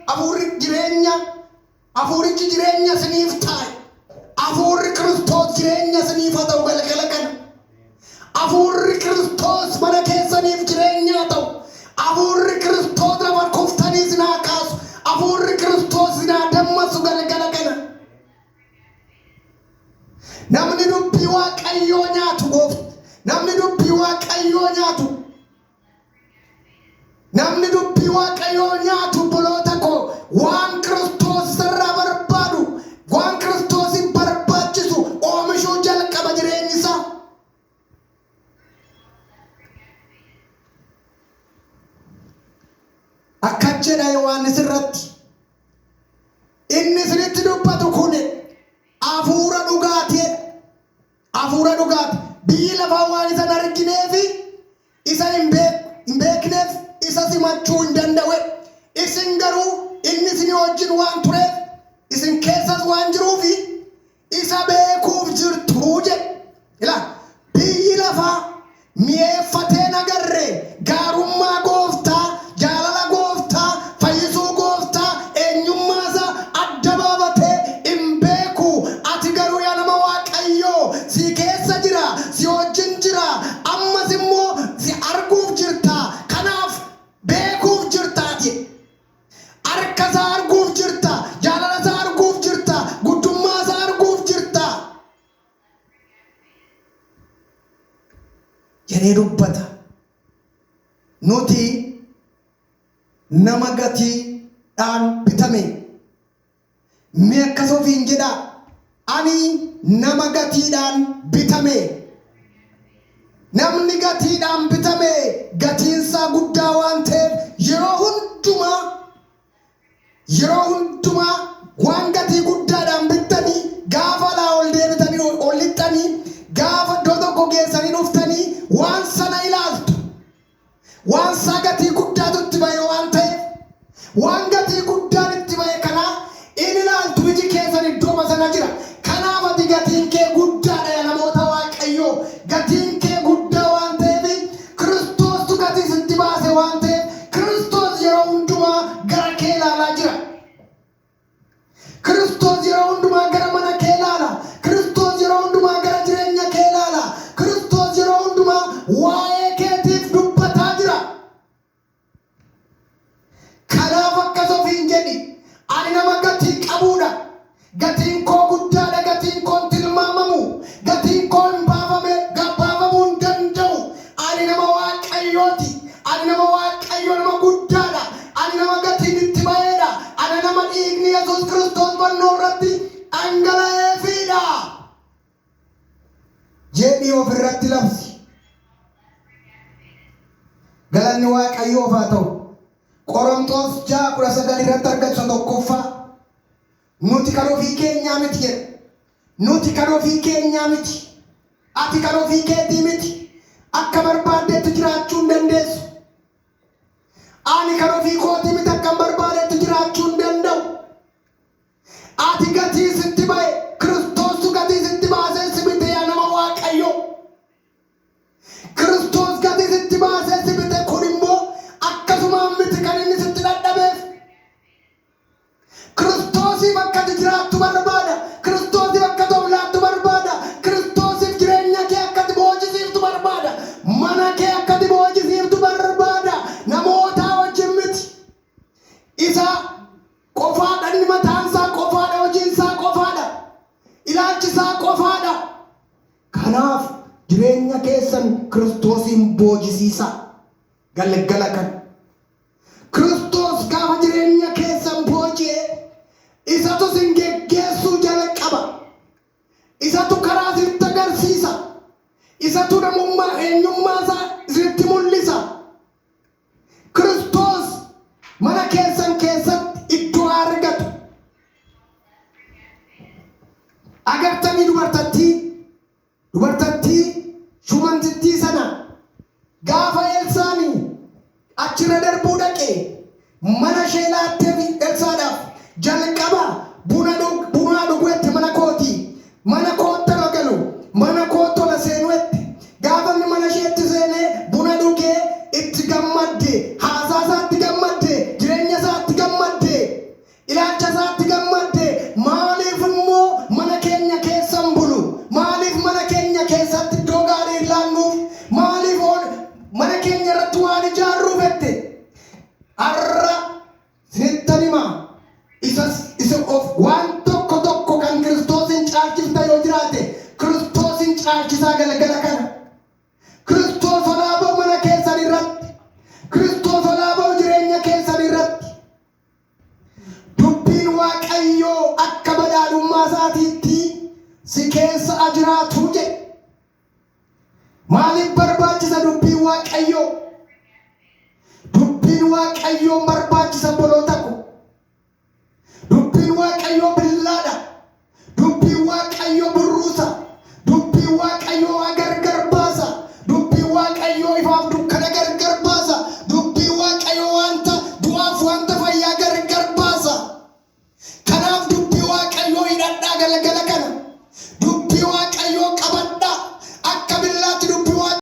Hafuurri jireenya, hafuurichi jireenya isiniif ta'a. Hafuurri Kiristoos jireenya isiniif haa ta'u galgala kana. Hafuurri Kiristoos mana keessaniif jireenya haa ta'u. Hafuurri Kiristoos lafa kuftanii isin haa kaasu. Hafuurri Kiristoos isin haa dammasu galgala kana. Namni dubbii Waaqayyoo nyaatu goofta. Namni dubbii Waaqayyoo nyaatu. Namni dubbii Waaqayyoo nyaatu obboloota koo waan Kiristoos isarraa barbaadu, waan Kiristoosiin barbaachisu oomishuu jalqaba jireenyi isaa. Akkas jedha Yohaannis irratti. Inni isinitti dubbatu kun hafuura dhugaatiidha. Hafuura dhugaati. Biyyi lafaa waan isa hin argineefi isa hin beekneef isa simachuu hin danda'u. Isin garuu inni isinii wajjin waan tureef isin keessas waan jiruufi isa beekuuf jirtu jedhe. Ilaa biyyi lafaa mi'eeffatee hin agarre gaarummaa gooftaa, jaalala gooftaa, fayyisuu gooftaa, eenyummaa isaa adda baafatee hin beeku. Ati garuu yaa nama Waaqayyoo si keessa jira, si wajjin jira, ammas immoo si arguuf jirta. Kanaaf beekuuf jirta ati. Harka isaa arguuf jirta, jaalala isaa arguuf jirta, guddummaa isaa arguuf jirta. Jedhee dubbata. Nuti nama gatiidhaan bitame. Mee akkas ofiin jedhaa, Ani nama gatiidhaan bitame. Namni gatiidhaan bitame gatiinsaa guddaa waan ta'eef yeroo hundumaa Yeroo hundumaa waan gatii guddaadhaan bittanii gaafa alaa ol deebitanii ol lixxanii gaafa iddoo tokko geessanii dhuftanii waan sana ilaaltu. Waan isaa gatii guddaatu itti ba'e waan ta'eef waan gatii guddaan itti ba'e kanaa in ilaaltu iji keessan iddooma sana jira. Kanaaf ati gatiin kee guddaadha yaa namoota Waaqayyoo. Gatiin kee guddaa waan ta'eef Kiristoostu gatii sitti baase waan ta'eef Kiristoos yeroo hundumaa gara kee ilaalaa jira. Kiristoos yeroo hundumaa gara mana kee ilaala. Kiristoos yeroo hundumaa gara jireenya kee ilaala. Kiristoos yeroo hundumaa waa'ee keetiif dubbataa jira. Kanaaf akkas ofiin jedhi, Ani nama gatii qabuudha. Gatiin koo guddaadha, gatiin koo hin tilmaamamu, gatiin koo hin baafame, baafamuu hin danda'u. Ani nama Waaqayyooti. Ani nama Waaqayyoo nama guddaadha. Ani nama gatiin itti ba'eedha. Ana nama dhiigni Yesuus Kiristoos fannoo irratti dhangala'eefiidha. Jedhii of irratti labsi. Galanni Waaqayyoof haa ta'u. Qorontos 6:19 irratti argattu isa tokkoffaa. Nuti kan ofii keenyaa miti jedha. Nuti kan ofii keenyaa miti. Ati kan ofii keetii miti. Akka barbaaddetti jiraachuu hin dandeessu. Ani kan ofii kootii miti akkan barbaadetti jiraachuu hin danda'u. Ati gatii sitti ba'e, Kiristoostu gatii sitti baasee si bite yaa nama Waaqayyoo. Kiristoos gatii sitti baasee si bite kun immoo akkasumaan miti kan inni sitti dhadhabeef. Kiristoosiif akka ati jiraattu barbaada. Kiristoosiif akka ati of laattu barbaada. Kiristoosiif jireenya kee akka ati boojisiiftu barbaada. Mana kee akka ati boojisiiftu barbaada. Namootaa wajjin miti. Isa qofaadha inni mataan isaa qofaadha hojiin isaa qofaadha. Ilaalchi isaa qofaadha. Kanaaf jireenya keessan Kiristoosiin boojisiisaa. Galgala kana. Kiristoos gaafa jireenya keessan booji'e isatu isin geggeessuu jalqaba. Isatu karaa isinitti agarsiisa. Isatu namummaa eenyummaa isaa isinitti mul'isa. Kiristoos mana keessan keessatti iddoo haa argatu. Agartanii dubartattii Dubartattii shumantittii sana gaafa Elsaani achirra darbuu dhaqe mana ishee laatteef Elsaadhaaf jalqaba buna bunaa dhugu ette mana kootii mana kootti tola galu mana koo tola seenu ette gaafa inni mana isheetti seenee buna dhugee itti gammadde haasaa isaatti gammadde jireenya isaatti gammadde. Ilaalcha isaatti gammadde, maaliif immoo mana keenya keessa hin bulu? Maaliif mana keenya keessatti iddoo gaarii hin laannuuf? Maaliif ol mana keenya irratti waan ijaarruuf jette? Har'a sinittan hima, isas isa of waan tokko tokko kan Kiristoosin caalchifta yoo jiraate, Kiristoosin caalchisaa galgala kana. Kiristoos olaa ba'u mana keessan irratti. Kiristoos olaa ba'u jireenya keessan irratti. Dubbiin Waaqayyoo akka badhaadhummaa isaatiitti si keessa jiraatu jedhe. Maaliif barbaachisa dubbiin Waaqayyoo? Dubbiin Waaqayyoo barbaachisa, obboloota ko. Dubbiin Waaqayyoo billaadha. Dubbiin Waaqayyoo burruusa. Dubbiin Waaqayyoo waa gargar baasa. Dubbiin Waaqayyoo ifaaf dukkana gargar baasa. Dubbiin Waaqayyoo wanta du'aaf wanta fayyaa gargar baasa. Kanaaf dubbii Waaqayyoo hidhadhaa galgala kana.